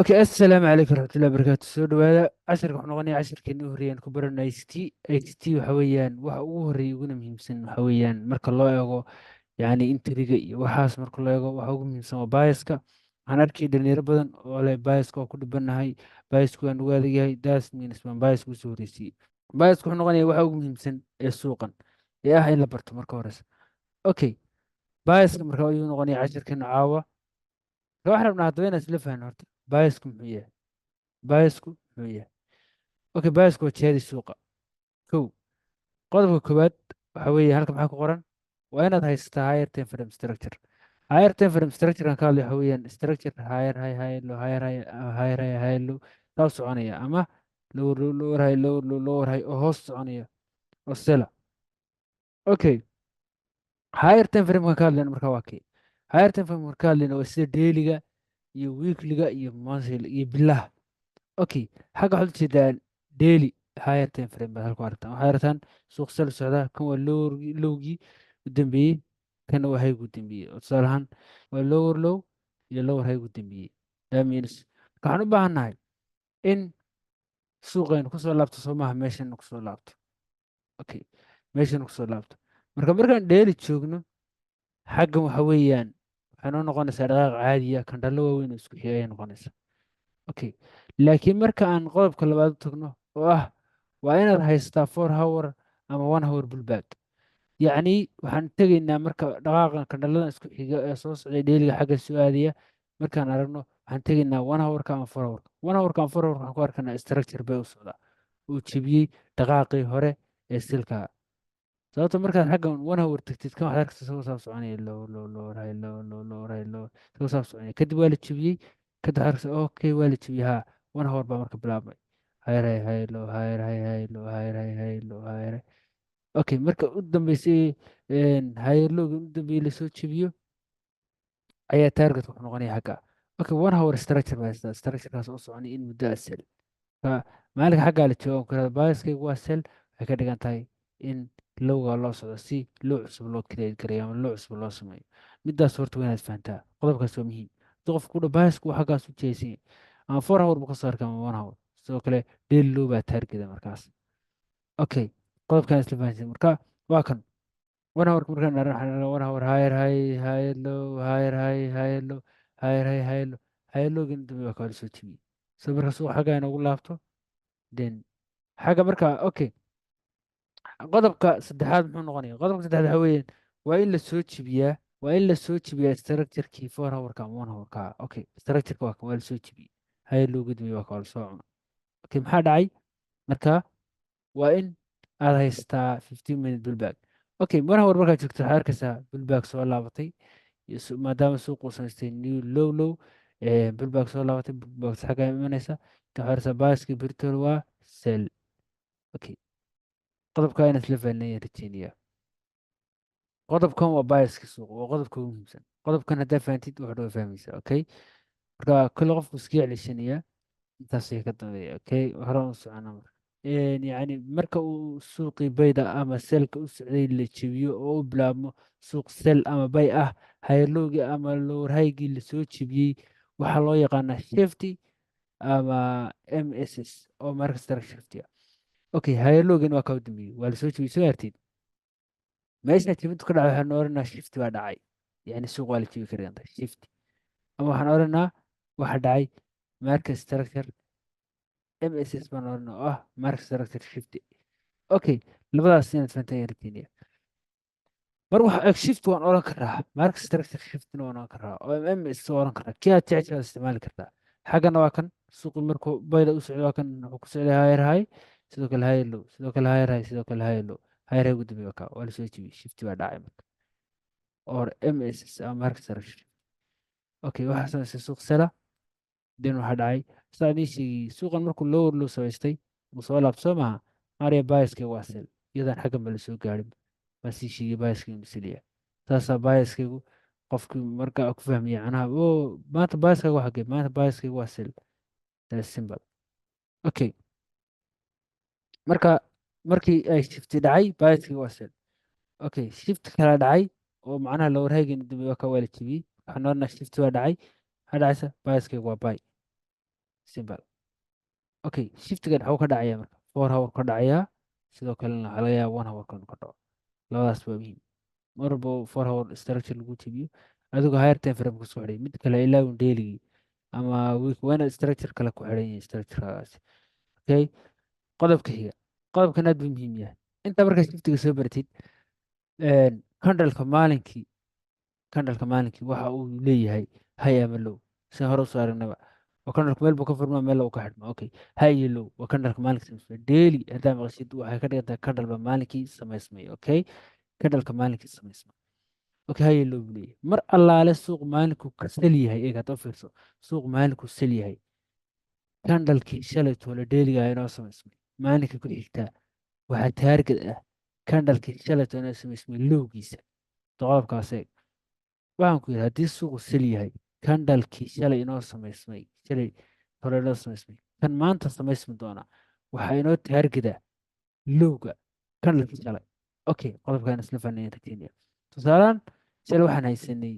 Okay, assalaamu calaykum waraxmatullahi wabarakaatu. Soo dhawaada. Casharka wuxuu noqonayaa casharkeeni u horreeyay aan ku baranay ICT. ICT waxa weeyaan waxa ugu horreeya uguna muhiimsan. Waxa weeyaan marka loo eego, yacni, entryga iyo waxaas, marka loo eego, waxa ugu muhiimsan waa biaska. Waxaan arkay dhalinyaro badan oo leh biaska waa ku dhibanahay, biasku waan ugu adag yahay. That's means baan biaska usoo horreysiyey. Biasku wuxuu noqonayaa waxa ugu muhiimsan ee suuqan ee ah in la barto marka horeysa. Okay, biaska marka ayuu noqonayaa casharkeena caawa. Marka waxaan rabnaa haddaba inaan isla fahanno horta biasku muxuu yahay. Biasku muxuu yahay? Okay, biasku waa jihadii suuqa. Kow, qodobka koowaad waxa weeye, halka maxaa ku qoran? Waa inaad haysataa higher time frame structure. Higher time frame structure kan ka hadlay waxa weeyaan structure higher high, higher low, higher high, higher high, higher low taa soconaya, ama lower low, lower high, lower low, lower high oo hoos soconaya oo sell ah. Okay, higher time frame kan ka hadlayna marka waa kee? Higher time frame kan ka hadlayna waa sida dailyga iyo weeklyga iyo monthly iyo bilaha. Okay, xagga waxaad ujeedaa daily higher time frame baad halku aragtaan. Waxaad aragtaan suuq sell socda. Kan waa lower lowgii u dambeeyey, kana waa high u dambeeyey, oo tusaale ahaan waa lower low iyo lower high u dambeeyey. That means marka waxaan u baahannahay in suuqaynu kusoo laabto, soo maaha? Meeshan kusoo laabto. Okay, meeshan kusoo laabto. Marka markaan daily joogno, xaggan waxa weeyaan waxay noo noqonaysaa dhaqaaq caadiya, candlelo waaweyn oo isku xigay ayay noqonaysaa. Okay, laakiin marka aan qodobka labaad u tagno oo ah waa inaad haysataa 4 hour ama 1 hour pullback, yacni waxaan tegaynaa marka dhaqaaqan candleladan isku xiga ee soo socday dailyga xagga soo aadaya markaan aragno, waxaan tegaynaa 1 hourka ama 4 hourka. 1 hourka ama 4 hourka waxaan ku arkanaa structure bay u socdaa uu jebiyey dhaqaaqii hore ee sellka. Sababta markaad xaggan 1 hour tagtid, kan waxaad arkaysaa isagoo saab soconaya, low, low, lower high, low, low, lower high, low, isagoo saab soconaya. Kadib waa la jebiyey. Kadib waxaad arkaysaa, okay, waa la jebiyey. Haa, 1 hour baa marka bilaabmay higher high, higher low, higher high, higher low, higher high, higher low, higher high. Okay, marka u dambeysay higher lowga u dambeeyey lasoo jebiyo ayaa target wuxuu noqonaya xagga. Okay, 1 hour structure baa haystaa, structurekaas oo soconay in muddo ah sell. Marka maalinka xaggaa la joogo kara biaskaygu waa sell. Waxay ka dhigan tahay in lowga loo socdo si low cusub loo create gareeyo ama low cusub loo sameeyo. Midaas horta waa inaad fahantaa. Qodobkaas waa muhiim. Haddii qofku ku dhaho biasku waa xaggaas u jihaysan yahay, ama 4 hour buu kasoo arkay ama 1 hour, sidoo kale daily low baa targeta markaas. Okay, qodobkan isla fahansan. Marka waa kan 1 hour. Markaan dharan waxaan dhahnaa 1 hour higher high, higher low, higher high, higher low, higher high, higher low. Higher lowgana dambe waa kala soo jebiyey. So marka suuqa xagga inoogu laabto, then xagga marka. Okay, qodobka saddexaad muxuu noqonaya? Qodobka saddexaad waxa weeyaan waa in la soo jebiyaa, waa in la soo jebiyaa structure-kii 4 hourka ama 1 hourka. Okay, structure-ka waa kan, waa la soo jebiyey. Higher lowga dambe waa ka la soo cuno. Okay, maxaa dhacay marka? Waa in aad haystaa 15 minute pullback. Okay, 1 hour markaad joogto, waxaad arkaysaa pullback soo laabatay iyo maadaama suuqu samaystay new low low, pullback soo laabatay, pullback xagga imanaysa. Waxaad arkaysaa biaskii britol waa sell. Okay, qodobka inaad isla fahanayaan rajeynaya. Qodobkan waa biaska suuqa, waa qodobka ugu muhiimsan. Qodobkan haddaa fahantid, wax dhow fahmaysa. Okay, marka kule qofku iska celisanaya intaas ka dambeeya. Okay, hore u socona. Marka yacni marka uu suuqii buyda ama sellka u socday la jebiyo oo u bilaabmo suuq sell ama buy ah, higher lowgii ama lower highgii lasoo jebiyey waxaa loo yaqaanaa shift ama MSS oo market structure shift ah. Okay, higher lowgan waa kaa u dambeeyey, waa lasoo jebiyey. Soo artid meesha jebintu ka dhacay, waxaan oranaa shift baa dhacay, yani suuq waa la jebi karanta shift, ama waxaan oranaa waxa dhacay market structure MSS baan oranaa, oo ah market structure shift. Okay, labadaas inaad fahantaan ayaan rajeynaya. Mar waxa shift waan oran karaa, market structure shiftna waan oran karaa, oo MS waan oran karaa. Kii aad jeceshahay waad isticmaali kartaa. Xaggana waa kan suuqi markuu buyda u socdo, waa kan wuxuu ku socday higher high, sidoo kale higher low, sidoo kale higher high, sidoo kale higher low, higher high ugu dambeeya waa kaa, waa lasoo jebiyey, shift baa dhacay marka, or MSS ama market structure shift. Okay, waxaa samaystay suuq sell ah. Then waxaa dhacay saa idiin sheegay, suuqan markuu lower low samaystay uu soo laabto, soo maaha? Maria biaska waa sell iyadaan xaggan ba lasoo gaarin baan sii sheegay biaska inuu sell yahay. Saasaa biaskaygu qofkii marka ku fahmaya macnaha oo maanta biaskaygu waa xagee? Maanta biaskaygu waa sell. That's simple. Okay, marka markii ay shifti dhacay, biaskaygu waa sell. Okay, shift kala dhacay oo macnaha lower highgana dambe waa ka, waa la jebiyey. Waxaan oranaa shift waa dhacay. Maxaa dhacaysa? Biaskaygu waa buy. Simple. Okay, shiftigan waxuu ka dhacaya marka 4 hour ka dhacayaa. Sidoo kalena waxaa laga yaaba 1 hour kan ka dhaco. Labadaas waa muhiim. Mar walba oo 4 hour structure lagu jebiyo, adigoo higher time frame kusoo xidhay, mid kale ilaawin dailygii ama week, waa inaad structure kale ku xidhan yahay structurekaasi. Okay, qodobka xiga, qodobkan aad buu muhiim yahay. Inta markaa shiftiga soo baratid, candleka maalinkii waxa uu leeyahay high ama low. Sida hore usoo aragnaba, waa candleka meel buu ka furmaa, meel uu ka xidhmaa. Okay, high iyo low waa candleka maalinkii samaysmay. Daily haddaa maqashid, waxay ka dhigan tahay candle ba maalinkii samaysmay. Okay, candleka maalinkii samaysmay. Okay, high iyo low buu leeyahay. Mar allaale suuq maalinku ka sell yahay, eeg hadda u fiirso, suuq maalinku sell yahay, candlekii shalay toole dailyga inoo samaysmay, maalinka ku xigtaa waxaa target ah candlekii shalay toole inoo samaysmay lowgiisa. Qodobkaas eeg. Waxaan ku yidhi, haddii suuqu sell yahay, candlekii shalay inoo samaysmay, shalay hore inoo samaysmay, kan maanta samaysmi doona waxaa inoo target ah lowga candlekii shalay. Okay, qodobkaan isla fahnay rajeynaya. Tusaalaan, shalay waxaan haysanay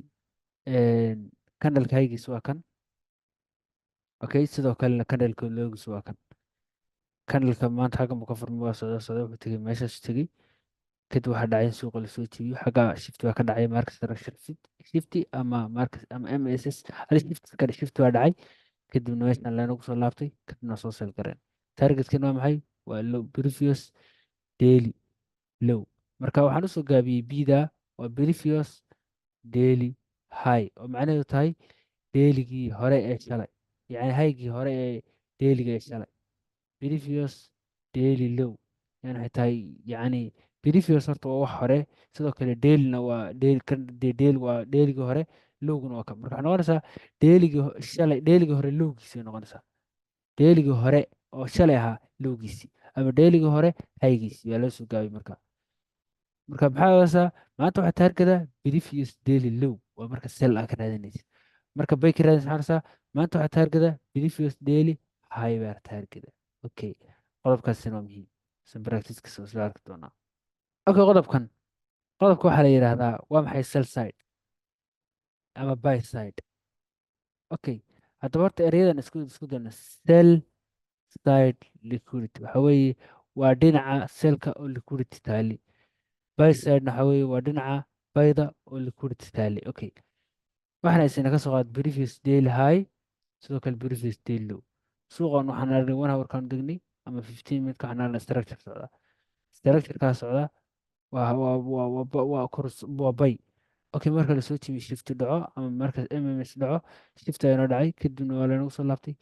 candleka highgiis waa kan. Okay, sidoo kalena candleka lowgiis waa kan. Candleka maanta xaggan buu ka furmay, waa socda socda, wuxuu tegey meeshaas tegey. Kadib waxaa dhacay in suuqa lasoo jebiyo. Xagga shift baa ka dhacay, market structure shift ama market ama MSS hal shift ka shift baa dhacay. Kadibna meeshan leenagu soo laabtay, kadibna soo sell gareen. Targetkan waa maxay? Waa low, previous daily low. Marka waxaan usoo gaabiyey bida, waa previous daily high, oo macnaheedu tahay dailygii hore ee shalay, yacni highgii hore ee dailyga ee shalay. Previous daily low yani waxay tahay, yacni previous horta waa wax hore, sidoo kale dailyna waa daily kan daily, waa dailygii hore, lowguna waa kan. Marka waxay noqonaysaa dailygii shalay, dailygii hore lowgiisii noqonaysaa, dailygii hore oo shalay ahaa lowgiisii ama dailygii hore highgiisii waa loo soo gaabay. Marka maxaa odhanaysaa? Maanta waxaa targetada previous daily low, waa marka sell aa ka raadinaysid. Marka buy ka raadinaysid, maxaa odhanaysaa? Maanta waxaa targetada previous daily high baa targetada. Okay, qodobkaasina waa muhiim, san practice-kiisa waa isla arki doonaa. Okay, qodobkan, qodobka waxaa la yidhaahdaa waa maxay? Sell side ama buy side. Okay, haddaba horta ereyadan isku dayno. Sell side liquidity waxa weeye waa dhinaca sellka oo liquidity taali. Buy side waxa weeye waa dhinaca buyda oo liquidity taali. Okay, waxaan haysanaa, ka soo qaad, previous daily high, sidoo kale previous daily low. Suuqan waxaan aragnay 1 hour kaan degnay ama 15 minute, waxaan aragnay structure socda. Structure-kaa socda waa kor, waa buy. Okay, marka lasoo jebiyo, shift dhaco ama marka MMS dhaco, shift ayaa noo dhacay, kadibna waa lanagu soo laabtay.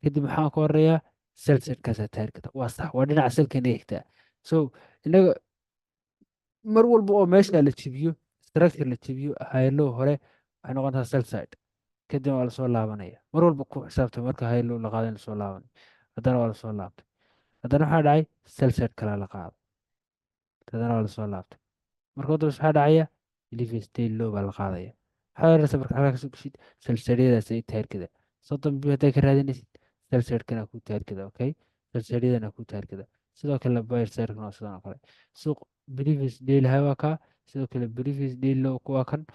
Kadib maxaa ka horeeya? Sell sidekaasaa targeta. Waa sax, waa dhinaca sellka inaga xigtaa. So inaga mar walba oo meesha la jebiyo, structure la jebiyo, high low hore, waxay noqontaa sell side. Kadibna waa lasoo laabanaya. Mar walba ku xisaabta marka high low la qaado in lasoo laabanay. Haddana waa lasoo laabtay. Haddana waxaa dhacay sell side kalaa la qaaday. Haddana waa lasoo laabtay. Marka wadda waxaa dhacaya previous day low baa la qaadaya. Waxaa oranaysa marka halkaa kasoo geshid, sell sideyadaas ay targeta. 30 pip hadday ka raadinaysid, sell sidekana ku targeta. Okay, sell sideyadana ku targeta. Sidoo kale buy sidekana waa sidan oo kale. Suuq previous daily high waa kaa, sidoo kale previous daily low waa kan.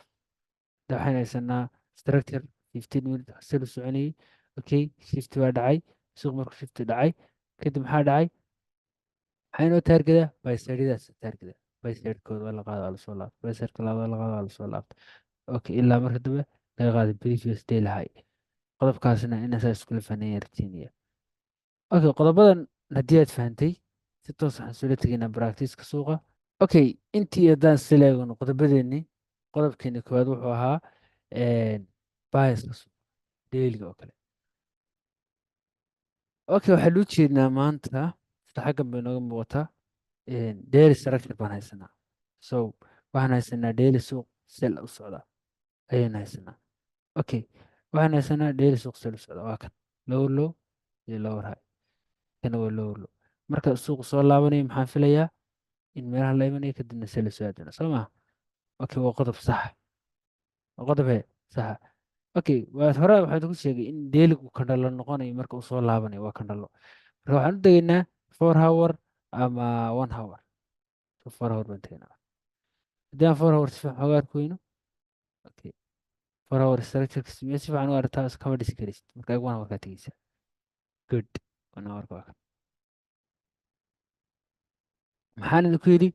Waxaan haysanaa structure 15 minute sell u soconayay. Okay, shift baa dhacay. Suuq markuu shift dhacay kadib, maxaa dhacay? Maxaa inoo targeta? Buy sideyadaas targeta. Buy sidekooda waa la qaada, waa lasoo laabtay. Buy sideka labaad waa la qaada, waa lasoo laabtay. Okay, ilaa marka dambe laga qaaday previous daily high. Qodobkaasna inaa saa iskula fahnayn rajeynaya. Okay, qodobadan haddii aad fahantay, si toos waxaan sula tegaynaa practice-ka suuqa. Okay, intii haddaan sila eegno qodobadeennii, qodobkeeni koowaad wuxuu ahaa biaska suuqa dailyga oo kale. Okay, waxaan u jeednaa maanta sida xaggan bay nooga muuqataa, daily structure baan haysanaa. So waxaan haysanaa daily suuq sell u socda ayaynu haysanaa. Okay, waxaan haysanaa daily suuq sell u socda, waa kan lower low iyo lower high, kana waa lower low. Marka suuq soo laabanayo, maxaan filayaa? In meelaha la imanayo, kadibna sell soo aadana, soo maha? Okay, waa qodob sax, waa qodob he saxa. Okay, waa hore waxaan ku sheegay in dailygu candlelo noqonayo marka uu soo laabanayo, waa candlelo. Marka waxaan u tegaynaa 4 hour ama 1 hour. So 4 hour baan tegaynaa. Haddii aan 4 hour si fiican xoogaa arki weyno, okay, 4 hour structure si fiican u aragtaa, iskama dhisi karaysid. Marka 1 hour kaa tegeysaa. Good. 1 hour-ka waa kan. Maxaan idinku yidhi?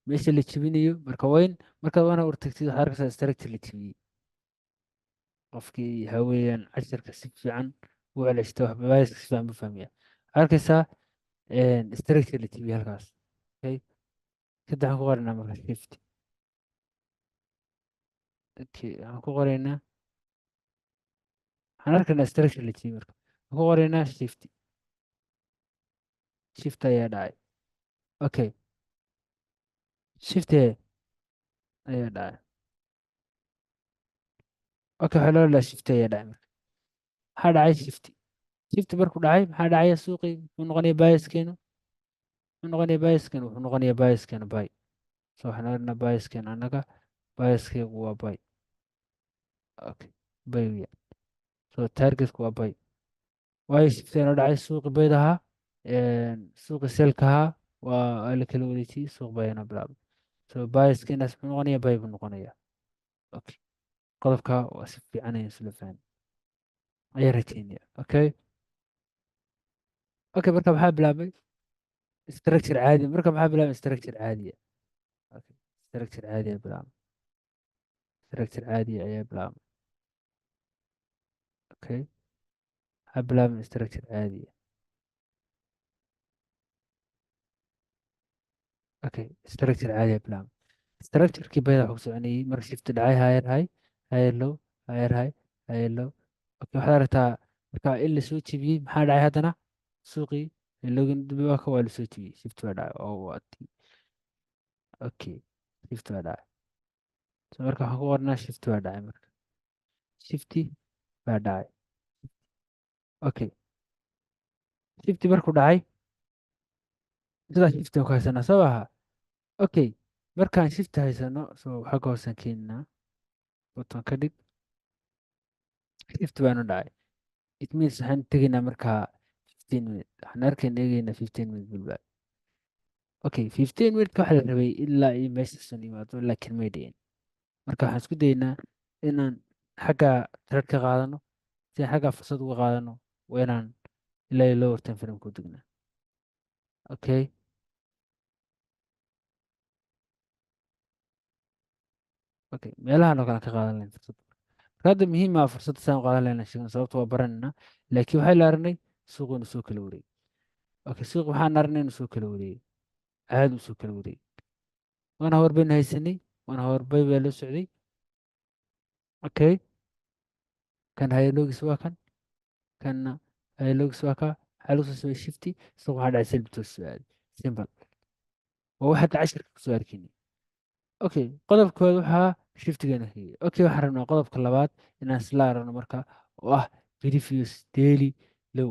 Meesha la jebinayo marka wayn, markaad 1 hour tagtid, waxaad arkaysaa structure la jebiyey. Qofkii waxa weeyaan casharka si fiican u celeshta, wax bias-ka si fiican buu fahmaya. Waxaad arkaysaa structure la jebiyey halkaas. Okay, kadib waxaan ku qoraynaa marka shift. Okay, waxaan ku qoraynaa, waxaan arkaynaa structure la jebiyey. Marka waxaan ku qoraynaa shift. Shift ayaa dhacay. Okay, shift ayaa dhacay. Okay, waxaa loo dhahaa shift ayaa dhacay. Marka maxaa dhacay? Shift. Shift markuu dhacay, maxaa dhacaya? Suuqii muxuu noqonaya? Bias-keenu muxuu noqonaya? Bias-keenu wuxuu noqonaya bias-keenu buy. So waxaan odhanaa bias-keenu, annaga bias-keegu waa buy. Okay, buy weeyaan. So target-ku waa buy, waayo shift inoo dhacay. Suuqi buy-da ahaa, suuqi sell-ka ahaa waa la kala wareejiyey. Suuq buy inoo bilaabay. So bias-keenaas muxuu noqonaya? Buy buu noqonaya. Okay, qodobka waa si fiican ayaan isla fahmay ayaan rajeynaya. Okay, marka maxaa bilaabmay? Structure caadi. Marka maxaa bilaabmay? Structure caadiya. Okay, structure caadiya bilaabmay. Structure caadiya ayaa bilaabmay. Okay, maxaa bilaabmay? Structure caadiya. Okay, structure caadiya bilaabmay. Structure-kii buy-da wuxuu ku soconayay marka shift dhacay: higher high, higher low, higher high, higher low. Okay, waxaad aragtaa marka in la soo jebiyey. Maxaa dhacay haddana? Suuqii low-gin dambe waa ka, waa la soo jebiyey. Shift baa dhacay oo waa tii. Okay, shift baa dhacay. So marka waxaan ku qornaa shift baa dhacay. Marka shift baa dhacay. Okay, shift markuu dhacay, sidaa shift ku haysanaa, soo maaha? Okay, markaan shift haysano, so xagga hoosaan keeninaa, button ka dhig. Shift baanu dhacay. It means waxaan tegaynaa markaa 15 minute. Waxaan arkayna, eegaynaa 15 minute pullback. Okay, 15 minute waxaa la rabay ilaa iyo meeshaasan yimaado, laakiin may dhicin. Marka waxaan isku daynaa inaan xagga trade ka qaadano. Si aan xagga fursad uga qaadano, waa inaan ilaa iyo lower time frame ku degnaa. Okay, meelahan oo kale aan ka qaadan lahayn fursad. Marka hadda muhiim ah fursadda saan u qaadan lahayn sheegno, sababta waa baranaynaa. Laakiin waxay la aragnay suuqu inuu soo kala wareegay. Okay, suuq waxaan aragnay inuu soo kala wareegay, aad u soo kala wareegay. 1 hour baynu haysanay. 1 hour buy baa loo socday. Okay, kan higher low-giis waa kan, kanna higher low-giis waa ka. Waxaa lagu soo sameyey shift. Suuq waxaa dhacay sell toos soo aaday. Simple, waa waxa hadda cashirka kusoo arkaynay. Okay, qodobkooda waxaa shift-igana xigay. Okay, waxaan rabnaa qodobka labaad inaan isla aragno marka, oo ah previous daily low.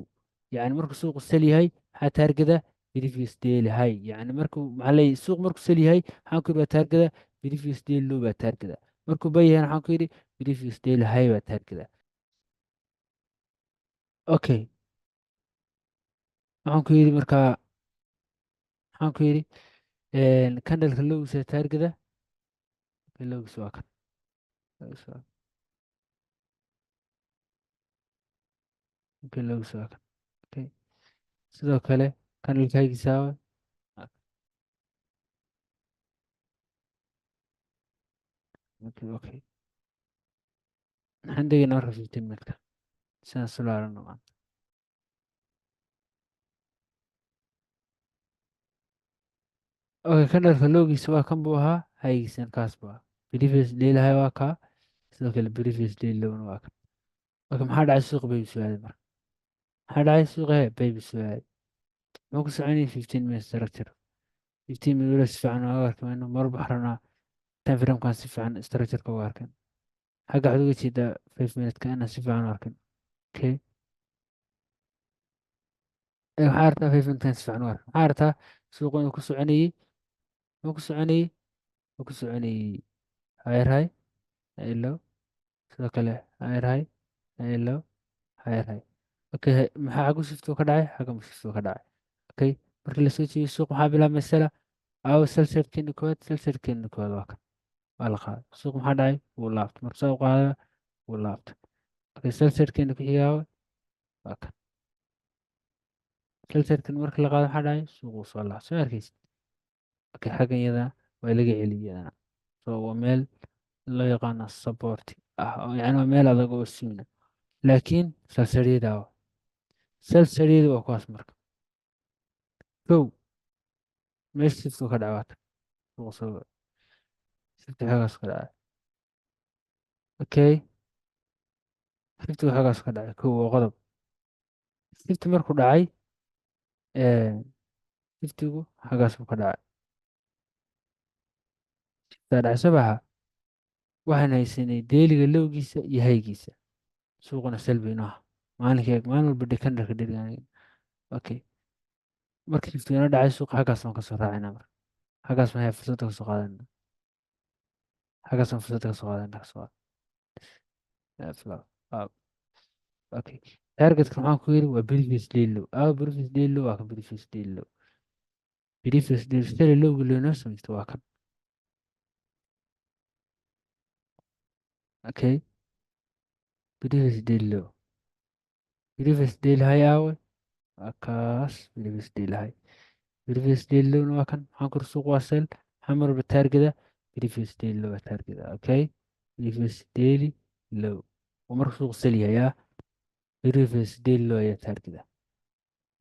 Yani markuu suuqu sell yahay, maxaa target-a? Previous daily high. Yani markuu, maxaa leeyahay, suuq markuu sell yahay, maxaan ku yidhi? Waa target-a previous daily low baa target-a. Markuu buy yahay, maxaan ku yidhi? Previous daily high baa target-a. Okay, waxaan ku yidhi markaa, maxaan ku yidhi? Candle-ka low-giisa target-a. Low-giisa waa kan. Low-giisa waa okay. Low-giisa waa kan. Okay, sidoo kale candle-ka high-giisa waa. Okay, maxaan degaynaa marka? 15 minute-ka sidaan sula aragno maanta. Okay, candle-ka low-giisa waa kan buu ahaa, high-giisana kaas buu ahaa. Previous daily high waa kaa, sidoo kale previous daily low-na waa kan. Okay, maxaa dhacay? Suuqa buy soo aaday. Marka maxaa dhacay? Suuqa he buy soo aaday. Muxuu ku soconayay? 15 minute structure. 15 minute wala si fiican uga arki mayno. Marba waxaan rabnaa time frame-kan si fiican structure-ka uga arkin. Xagga waxaad uga jeedaa 5 minute-ka inaan si fiican u arkin. Okay, waxaa aragtaa 5 minute-kan si fiican u arkin. Maxaa aragtaa? Suuqu inuu ku soconayay, muxuu ku soconayay? Wuxuu ku soconayay higher high, higher low, sidoo kale higher high, higher low, higher high. Okay, maxaa xaggu shift ka dhacay? Xagga shift ka dhacay. Okay, markii lasoo jeediyo suuq, maxaa bilaabmay? Sell-a. Aawo sell side-keeni koowaad? Sell side-keeni koowaad waa kan, waa la qaaday. Suuq maxaa dhacay? Wuu laabtay. Marka saa u qaaday, wuu laabtay. Okay, sell side-keeni ku xiga aawe? Waa kan. Sell sidekan marka la qaado, maxaa dhacay? Suuquu soo laabtay, soo arkaysid? Okay, xaggan iyada waa laga celiyay iyadana. So waa meel loo yaqaano support ah, oo yani waa meel adag oo siina, laakiin sell sideyada waa sell sideyada, waa kuwaas. Marka kow, meesha shiftu ka dhacay waata suuqa soo shiftu xagaas ka dhacay. Okay, shiftu xagaas ka dhacay. Kow waa qodob. Shifti markuu dhacay, shiftigu xagaas buu ka dhacay. Shiftaa dhacay sabaxa, waxaan haysanay dailyga lowgiisa iyo highgiisa, suuquna sell baynu ah maalinka. Eeg, maalin walba dhe candleka dailyga. Okay, marka shiftiga inoo dhacay, suuqa xaggaas baan kasoo raacinaa. Marka xaggaas baan fursadda kasoo qaadanaa, xaggaas baan fursadda kasoo qaadanaa, kasoo qaad. Okay, targetka maxaan ku yiri? Waa previous day low. Previous day low waa kan. Previous day low, previous day shalay lowgii loonoo samaysto waa kan. Okay, previous day low, previous day high aawe? Waa kaas. Previous day high, previous day lowna waa kan. Maxaan kuri? Suuq waa sell. Maxaa mar walba targeta? Previous day low waa targeta. Okay, previous daily low oo marka suuq sell yahay, previous day low ayaa targeta.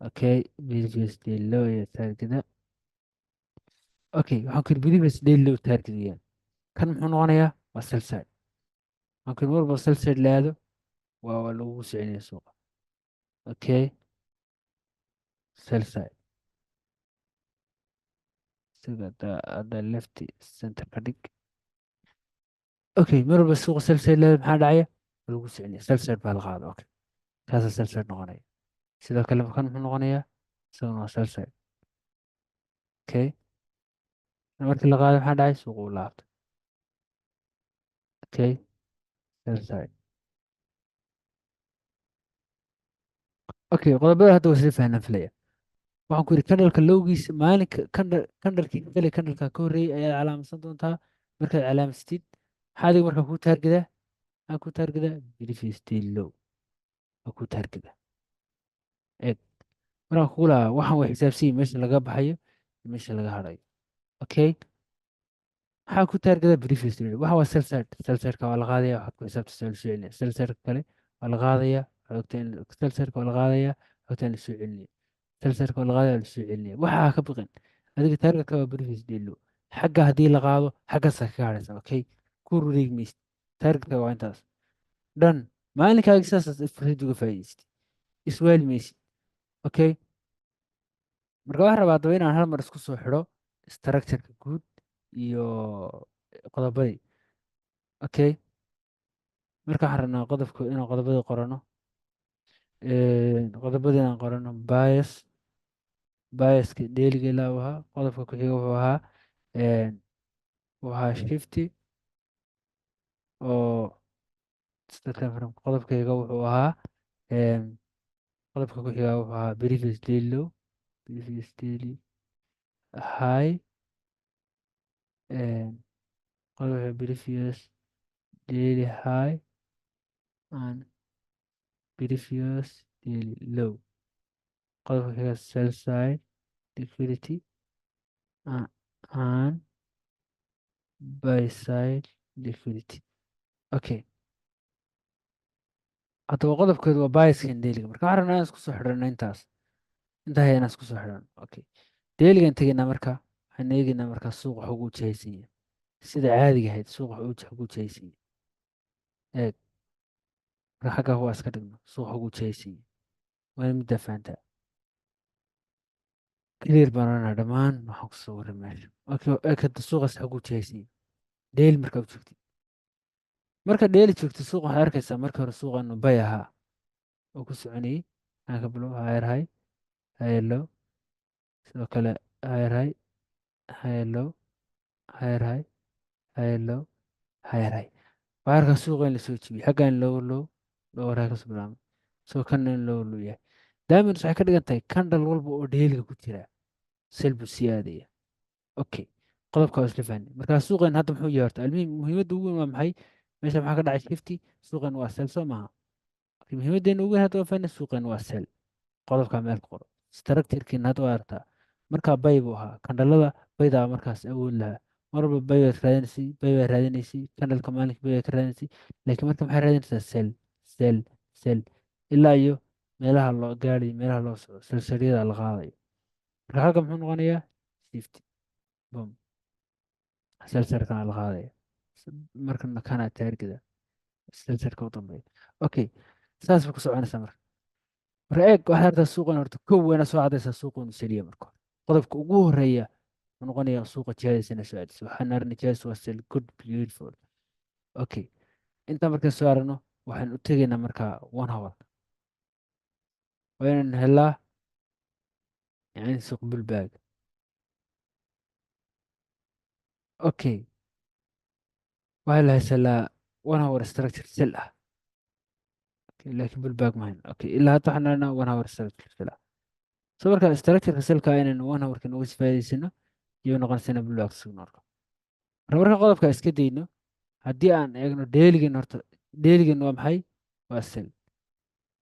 Okay, previous day low ayaa targeta. Okay, waxaan kuri previous day low target weeyaan. Kan muxuu noqonayaa? Waa sell side. Waxaan kuri mar walba sell side la aado, waa lagu socinaya suuqa. Okay, sell side isaga hadda left center ka dhig. Okay, mar walba suuqa sell side la aado, maxaa dhacaya? Waa lagu socinaya, sell side baa la qaada. Okay, kaasaa sell side noqonaya. Sidoo kale kan muxuu noqonayaa? Isaguna waa sell side. Okay, markii la qaado, maxaa dhacay? Suuqa uu laabtay. Okay, sell side. Okay, qodobada hadda waa sida fahnaan filaya. Waxaan ku yidhi candleka lowgiisa maalinka candle, candlekii kale, candleka ka horreeyay ayaad calaamadsan doontaa. Markaad calaamadstid, maxaa adiga markaa kuu targetaa? Maxaa kuu targetaa? Previous day low waa kuu targetaa. Eeg, markaan kugu lahaa, waxaan way xisaabsan yihiin meesha laga baxayo iyo meesha laga hadhayo. Okay, maxaa ku targetaa? Previous day low. Waxa waa sell side. Sell sideka waa la qaadaya, waxaad ku xisaabta soo celinaya. Sell sideka kale waa la qaadaya, xogta in sell sideka waa la qaadaya, xogta in la soo celinaya. Sell sideka waa la qaadaya, la soo celinaya. Waxaa ka baqin adiga, targetka waa previous day low. Xagga haddii la qaado, xaggaasaa kaga hadhaysa. Okay, ku wareegi maysid, targetka waa intaas dhan. Maalinkaaga sidaasaad fursad uga faa'iidaysatid, iswaali maysid. Okay, marka waxaan rabaa haddaba inaan hal mar isku soo xidho structureka guud iyo qodobadii. Okay, marka waxaan rabnaa qodobka inaan qodobadii qorano, qodobadii inaan qorano. Bias, biaska dailyga ilaa uu ahaa. Qodobka ku xiga wuxuu ahaa shifty oo qodobkayga wuxuu ahaa, qodobka ku xiga wuxuu ahaa previous day low, previous daily high, qodobka previous daily high and previous daily low. Qodobka xiga sell side liquidity and buy side liquidity. Okay, haddaba qodobkeedu waa biaskan dailyga. Marka waxaan rabnaa inaan isku soo xidhano intaas, intaa inaan isku soo xidhano. Okay, dailygan tegaynaa. Marka waxaan eegaynaa markaa suuqa wuxuu ugu jihaysan yahay. Sida caadiga ahayd, suuqa wuxuu ugu jihaysan yahay. Eeg, marka xagga waa iska dhigno, suuqa ugu jihaysan yahay waana middaa fahantaa. Clear baan oranaa dhammaan waxaan kusoo waray meesha. Okay, eeg hadda suuqaas xaguu jihaysan yahay daily markaa u joogtid. Marka daily joogtid suuqa, waxaad arkaysaa marka hore suuqa inuu buy ahaa oo ku soconayay. Maxaan ka bilow? Higher high, higher low, sidoo kale higher high, higher low, higher high, higher low, higher high. Waxaa arkaa suuqa in lasoo jibiyey xaggan, lower low, lower high kasoo bilaabmay, soo kanna in lower low yahay. Daamins waxay ka dhigan tahay candle walba oo dailyga ku jira sell buu sii aadaya. Okay, qodobka waa isla fahnay. Markaa suuqeen hadda muxuu yahay horta? Almuhim, muhiimadda ugu weyn waa maxay? Meesha maxaa ka dhacay? Shifty. Suuqeen waa sell, soo maaha? Muhiimaddeena ugu weyn hadda waa fahnay, suuqeen waa sell. Qodobkaa meel ku qoro. Structurekiina hadda waa aragtaa. Markaa buy buu ahaa, candleada buydaa markaas awood lahaa. Mar walba buy baad raadinaysay, buy baad raadinaysay, candleka maalinka buy baad ka raadinaysay. Laakiin marka maxay raadinaysaa? Sell, sell, sell, ilaa iyo meelaha loo gaarayo, meelaha loo socdo, sellsideyada la qaadayo. Marka halka muxuu noqonayaa? Shift, boom, sellsidekana la qaadaya. Markana kana targeta sellsideka u dambeeya. Okay, saas bay ku soconaysaa. Marka eeg, waxaad aragtaa suuqan horta kow wayna soo cadaysaa suuqa inuu sell yahay. Marka hore qodobka ugu horeeya wuxuu noqonayaa suuqa jihadiisa inay soo celiso. Waxaan aragnay jihadiisa waa sell. Good, beautiful. Okay, intaa markaan soo aragno, waxaan u tegaynaa markaa 1 hour. Waa inaan helaa yani suuq pullback. Okay, waxaa la haysalaa 1 hour structure sell ah. Okay, laakiin pullback ma hayno. Okay, ilaa hadda waxaan aragnaa 1 hour structure sell ah. So marka structureka sellka inaynu 1 hourka nooga sii faa'iidaysano iyo noqonaysa inaan pullback sugno. Marka qodobka iska dayno, haddii aan eegno dailygan horta, dailygan waa maxay? Waa sell.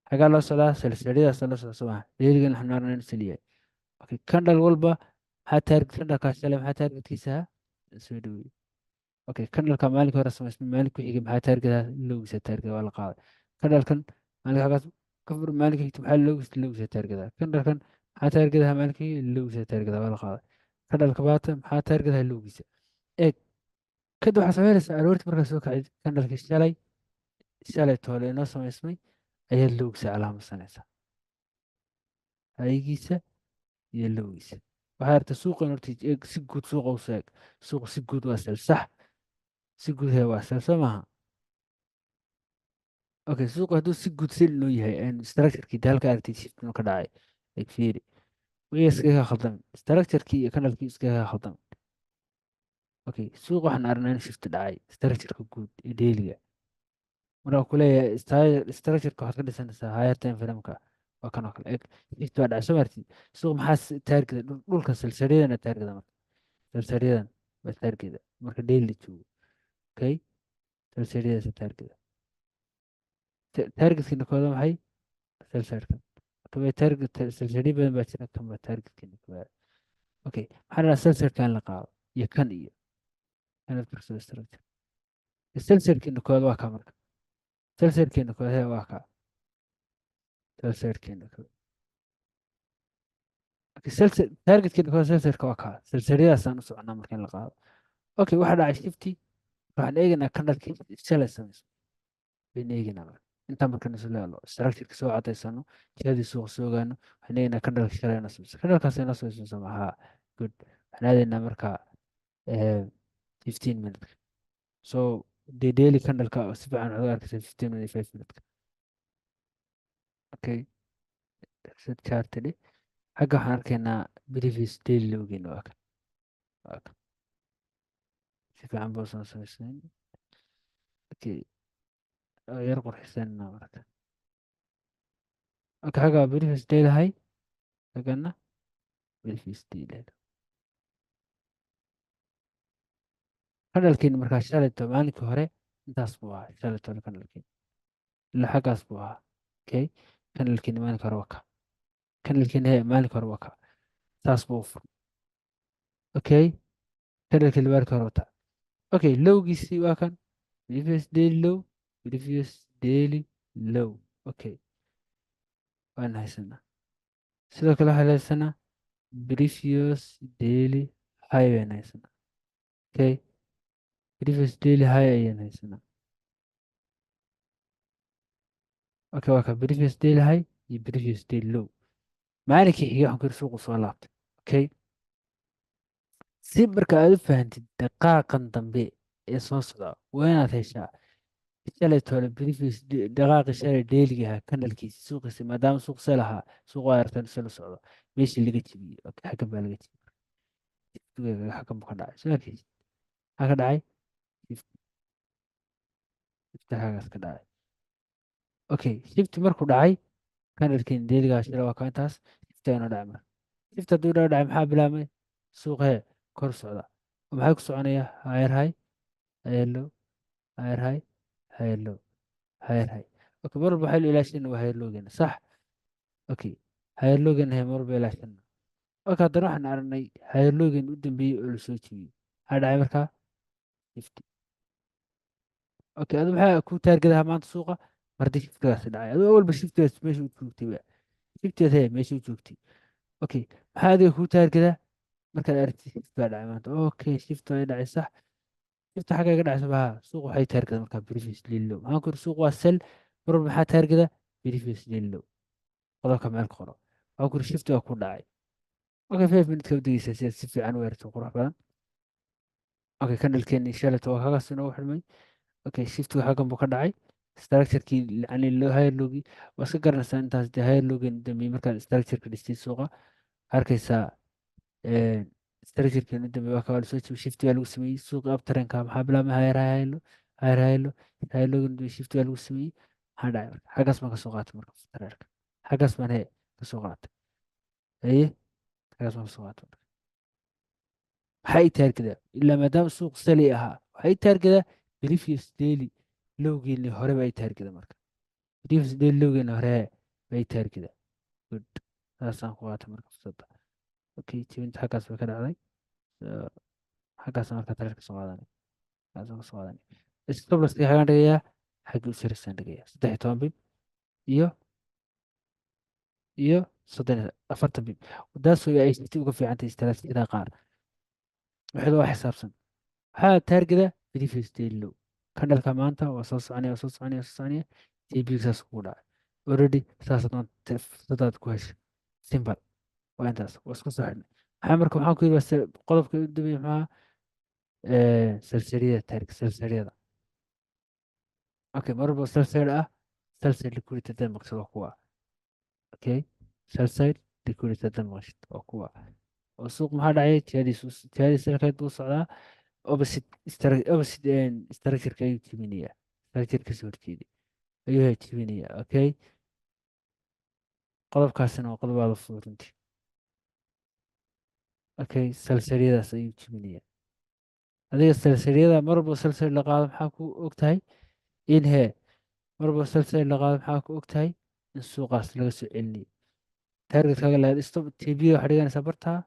Xagaa loo socdaa? Sellsideyadaas loo socdaa, soo maha? Dailygan waxaan aragnaa inuu sell yahay. Okay, candle walba maxaa target? Candlekaas shalay maxaa targetkiisa ahaa? Soo dhaweeyey. Okay, candleka maalinka hore samaysmay, maalinka ku xigay maxaa target ahaa? Lowgiisa target, waa la qaaday. Candlekan maalinka xagaas ka fur, maalinka xigta maxaa lowgiisa? Lowgiisa target ahaa. Candlekan maxaa target ahaa maalinka xigay? Lowgiisa target ahaa, waa la qaaday. Candleka baata maxaa target ahaa? Lowgiisa. Eeg, kadib waxaa samaynaysaa aroortii markaa soo kacid, candlekii shalay toole inoo samaysmay ayaad lowgiisa calaamadsanaysaa, highgiisa iyo lowgiisa. Waxaa aragtaa suuqan horta, eeg, si guud suuqa u soo eeg. Suuqa si guud waa sell, sax? Si guud hee waa sell, soo maaha? Okay, suuqa hadduu si guud sell inoo yahay, structurekii de halka aragtid shift inuu ka dhacay. Eeg, fiiri, wixii iskaga khaldamin, structurekii iyo candlekii iskaga khaldamin. Okay, suuqa waxaan aragnaa in shift dhacay structureka guud ee dailyga. Markaa ku leeyahay structureka waxaad ka dhisanaysaa higher time frameka, waa kan oo kale. Eeg, shift baa dhacay, soo martid? Suuq maxaa targeta? Dhulka sellsideyadana targeta. Marka sellsideyadan waa targeta marka daily la joogo. Okay, sellsideyadaas targeta. Targetkiina kooda maxay? Sellsidekan. Marka way target sellsideyo badan baa jira, kan baa targetkiina koowaad. Okay, maxaa la sellsidekan la qaado iyo kan iyo kan laftirkiisa structure. Sellsidekiina koowaad waa kaa. Marka sellsidekiina koowaad hee waa kaa sellsidekiina koowaad. Okay, sellside targetkiina koowaad sellsideka waa kaa. Sellsideyadaasaan u soconaa marka in la qaado. Okay, waxaa dhacay shifti. Waxaan eegaynaa candlekii shalay samayso baynu eegaynaa. Marka intaan marka isla leelo structureka soo cadaysano, jihadii suuqa soo ogaano, waxaan eegaynaa candleka shalay inoo samayso. Candlekaas inoo samayso, soo maha? Good. Waxaan aadaynaa marka 15 minute. So dee daily candleka si fiican waxaad u arkaysaa 15 minute, 5 minute. Okay, set chart dhe. Xagga waxaan arkaynaa previous daily lowgeena waa kan, waa kan. Si fiican buu soo samaysnayn. Okay, oo yar qurxisanna marka. Okay, xagga waa previous daily high, xaggana previous daily low. Candlekeeni markaa shalayto maalinkii hore intaas buu ahaa. Shalayto candlekeeni ilaa xaggaas buu ahaa. Okay, candlekeeni maalinka hore waa ka, candlekeeni he maalinka hore waa ka, saas buu u fur. Okay, candlekii maalinka hore wataa. Okay, lowgiisii waa kan, previous daily low, previous daily low. Okay, waan haysanaa. Sidoo kale waxaan haysanaa previous daily high bayaan haysanaa. Okay, previous daily high ayaan haysanaa. Okay, waa ka previous daily high iyo previous daily low. Maalinkii xigay waxaan ku yiri suuqu soo laabtay. Okay, si marka aad u fahantid dhaqaaqan dambe ee soo socda, waa inaad heshaa shalay toole previous dhaqaaqi shalay dailyga ahaa candlekiisa suuqiisa, maadaama suuq sell ahaa. Suuq waa aragtaan sell u socdo, meeshii laga jebiyey. Okay, xaggan baa laga jebiyey, xaggan buu ka dhacay, soo arkeysid? Maxaa ka dhacay? Shift xaggaas ka dhacay. Okay, shift markuu dhacay candlekiin dailyga shalay waa ka intaas. Shift inoo dhacay. Marka shift hadduu inoo dhacay, maxaa bilaabmay? Suuq hee kor socda. Oo maxay ku soconaya? Higher high, higher low, higher high, higher low, higher high. Okay, mar walba waxay la ilaashanayna waa higher lowgeena, sax? Okay. Higher lowgan he mar walba ilaashana. Okay, haddana waxaan aragnay higher lowgan u dambeeyey oo lasoo jebiyey. Maxaa dhacay markaa? Shift. Okay, adu maxaa ku target-gadaa maanta suuqa mar haddii shiftigaasi dhacay? Adu awalba shiftigaas meesha u joogtay ba, shiftigaas he meesha u joogtay. Okay, maxaa adiga kuu target-gadaa markaad aragtid shift baa dhacay maanta? Okay, shift waa dhacay, sax. Shifta xagga iga dhacaysa baha suuq waxay target-gada markaa previous day low. Maxaan ku yidhi? Suuq waa sell mar walba. Maxaa target-gada? Previous day low. Qodobka meel ka qoro. Waxaan ku yidhi shift waa ku dhacay. Okay, 5 minute ka udegeysaa si aad si fiican u erto qurux badan. Okay, candlekeeni shalato waa kagaas inoogu xidhmay. Okay, shiftigu xaggan buu ka dhacay. Structurekii, yani higher lowgii waa iska garanaysaa intaas dee. Higher lowgan dambeeyey markaad structureka dhistay suuqa arkaysaa, structurekeeni dambeeyey waa kaa lasoo jebiyey, shift baa lagu sameeyey. Suuqa uptrendka maxaa bilaabmay? Higher high low, higher high low, higher lowgan dambeeyey, shift baa lagu sameeyey. Maxaa dhacay marka? Xaggaas baan kasoo qaatay marka trade-ka, xaggaas baan he kasoo qaatay. Haye, xaggaas baan kasoo qaatay. Marka maxaa i target-gadaa? Ilaa maadaama suuq sell ahaa, waxaa i target-gadaa previous daily lowgeeni hore baa i target-gada. Marka previous daily lowgeeni hore baa i target-gada. Good, saasaan ku qaatay marka fursadda. Okay, jebinta xaggaas bay ka dhacday. Xaggaasaan marka trade kasoo qaadanay, xaggaasaan kasoo qaadanay. Stop losska xagaan dhigayaa? Xagga u sarisaan dhigayaa, 13 pip iyo 40 pip. Daas way ICT uga fiicantay istaraatiijiyada qaar. Waxeeda waa xisaabsan. Waxaa target-gada previous day low. Candleka maanta waa soo soconaya, waa soo soconaya, waa soo soconaya. TP saas kugu dhacay already. Saas maanta fursadaad ku heshay. Simple, waa intaas, waa isku soo xidhnay. Maxaa marka waxaan ku yidhi? Waa qodobka u dambeeyey. Maxaa sell side-yada target? Sell side-yada. Okay, mar walba sell side ah, sell side liquidity haddaad maqshid waa kuwa. Okay, sell side liquidity haddaad maqshid waa kuwa oo suuq maxaa dhacay? Jihadiisu, jihadiisa halkeed buu socdaa? Opposite opposite structure-ka ayuu jebinayaa, structure kasoo horjeeday ayuu jebinayaa. Okay, qodobkaasina waa qodob aada u fudud runtii. Okay, sell side-yadaas ayuu jebinayaa. Adiga sell side-yada mar walba sell side la qaado maxaa ku og tahay in hee? Mar walba sell side la qaado maxaa ku og tahay? In suuqaas laga soo celinayo targetkaaga lahayd. Stop TP waxaa dhiganaysaa bartaa,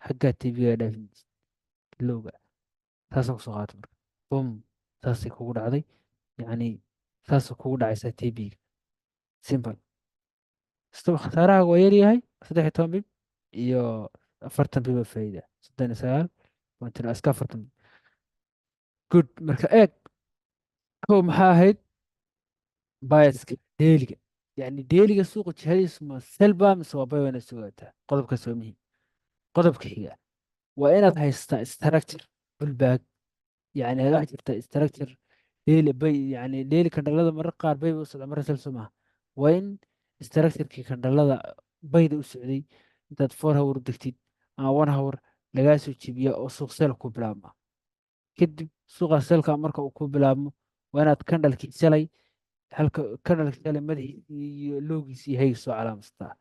xaggaa TP-ga dhaafinaysa lowga. Saasaan kusoo qaatay marka. Bum, saasay kugu dhacday, yacni saasay kugu dhacaysaa TP-ga. Simple. Stop khasaarahaaga waa yaryahay, 13 pip iyo 40 pip oo faa'iida, 39 point iska 40 pip. Good. Marka eeg, kow maxaa ahayd? Biaska dailyga, yacni dailyga suuqa jihadiisu ma sell ba mise waa buy? Waa inaad sugaataa. Qodobkaas waa muhiim. Qodobka xiga waa inaad haystaa structure pullback, yacni waxaa jirta structure daily buy, yacni daily candlelada mararka qaar buy ba u socda, marra sell, soo maaha? Waa in structurekii candlelada buyda u socday intaad 4 hour degtid ama 1 hour lagaa soo jebiya oo suuq sell ku bilaabma. Kadib suuqa sellka marka uu ku bilaabmo, waa inaad candlekii shalay, halka candlekii shalay madaxiisii iyo lowgiisii high soo calaamadsataa.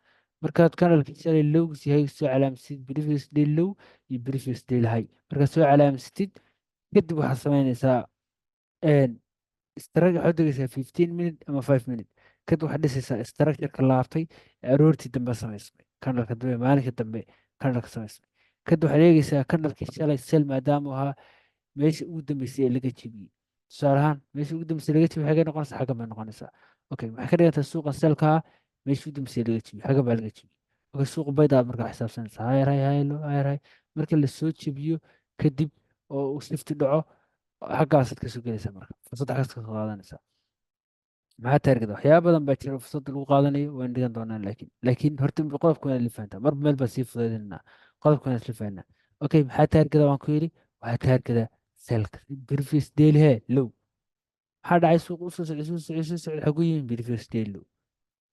Markaad candlekii shalay lowgiisii high soo calaamadsid, previous day low iyo previous day high markaad soo calaamadsatid, kadib waxaad samaynaysaa structure. Waxaad degaysaa 15 minute ama 5 minute. Kadib waxaad dhisaysaa structure-ka laabtay ee aroortii dambe samaysmay, candleka dambe, maalinka dambe candleka samaysmay. Kadib waxaad eegaysaa candlekii shalay sell maadaama uu ahaa, meesha ugu dambeysay ee laga jebiyey. Tusaale ahaan, meesha ugu dambeysay laga jebiyey xagee noqonaysaa? Xaggan bay noqonaysaa. Okay, maxay ka dhigantahay? Suuqa sellkaa meesha ugu dambeysay laga jebiyey, xaggan baa laga jebiyey. Okay, suuqa buydaad markaa xisaabsanaysaa. Higher high, higher low, higher high. Marka la soo jebiyo kadib oo uu shift dhaco, xaggaasaad kasoo gelaysaa. Marka fursadda xaggaas kasoo qaadanaysaa. Maxaa target? Waxyaaba badan baa jira fursadda lagu qaadanayo, waan dhigan doonaa, laakiin horta qodobka waan la fahantaa. Marba meel baa sii fudaydinaa, qodobka waan isla fahanaa. Okay, maxaa target-gada waan ku yidhi? Waxaa target-gada sellka previous daily he low. Maxaa dhacay? Suuq usoo socday, soo socday, soo socday, xagu yimi? Previous daily low.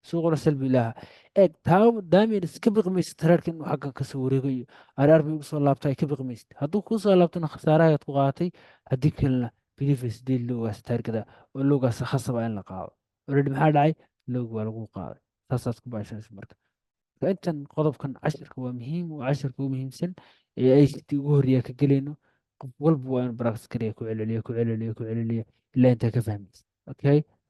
Suuquna sell buu ilaaha. Eeg, taa daamin iska biqi maysid trade-ka inuu xaggan kasoo wareegayo, RR bay ugu soo laabto ay ka biqi maysid. Hadduu kuu soo laabtona khasaarahaad ku qaadatay, haddii kalena previous daily lowgaas target-gada oo lowgaas khasaba in la qaado. Already maxaa dhacay? Lowga waa lagu qaaday. Saasaad ku baashanaysa. Marka intan qodobkan cashirka waa muhiim, waa cashirka ugu muhiimsan ee ICT ugu horreeya ka gelayno. Qof walba waa inuu practice gareeya, ku celceliya, ku celceliya, ku celceliya ilaa intaa ka fahmaysa. Okay.